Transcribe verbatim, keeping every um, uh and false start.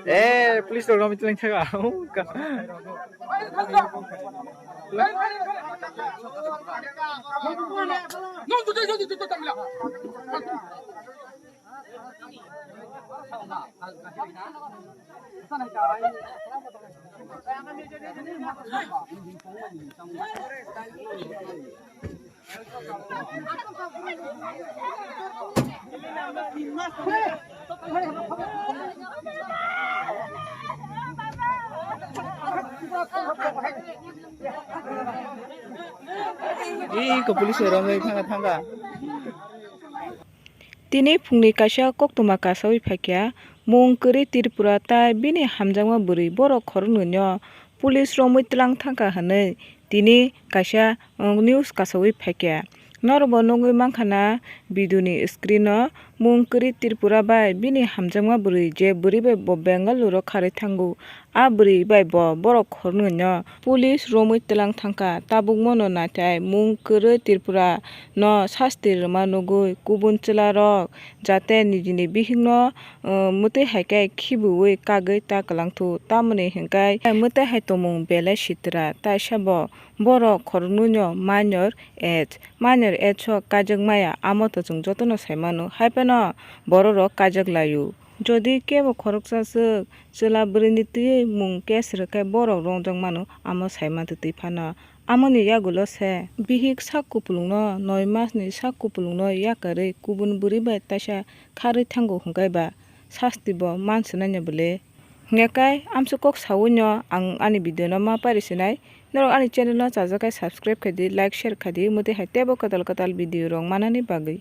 Eh, police rok romwi tlang thaga. Ih, ko police rok romwi thanga thanga. Tini phungni kaisa koktwma kasaui phaikha, mung kwrwi Tripura tai bini hamjakma bwrwi borok khoroknwino police romwi tlang thangkha hwnwi tini kaisa, uh, news kasaui phaikha. Norokbo nugwi mankha na video ni screen o, mung kwrwi Tripura bai bini hamjakma bwrwi, je bwrwi bai bo Bengaluru o kharwi thango. A bwrwi bai bo borok khoroknwino police romwi tlang thangkha. Tabukmono naithai mung kwrwi Tripura no sasti rwma nugwi kubun chwla rok jate nijini bihikno, uh, mwtwi hai khe khibiui kagwi ta kwlangthu. Tamoni hinkhe mwtai hai tongmung belai sitra, taisa bo borok khoroknwino minor age, minor age o kaijak maya, amo to chwng jotono sai mano, hai phano borok rok kaijak laio. Jodi kebo khoroksa swk chwla bwrwini twiwi mung case rwkhe borok rongjak mano, amo sai mantwi twi phano. Amoni yagulo se bihik sak kupulungno, noi masni sak kupulungno yakarwi kubun bwrwi bai taisa kharwi thango hwnkhe ba sasti bo man swnaina bwle. Hwnkhe kai amsuk kok sawino ang ani video no ma pari sinai. Norok ani channel no chajak khe subscribe khaidi, like, share khaidi, mwtwi hai teibo kwtal kwtal video rok manani bagwi.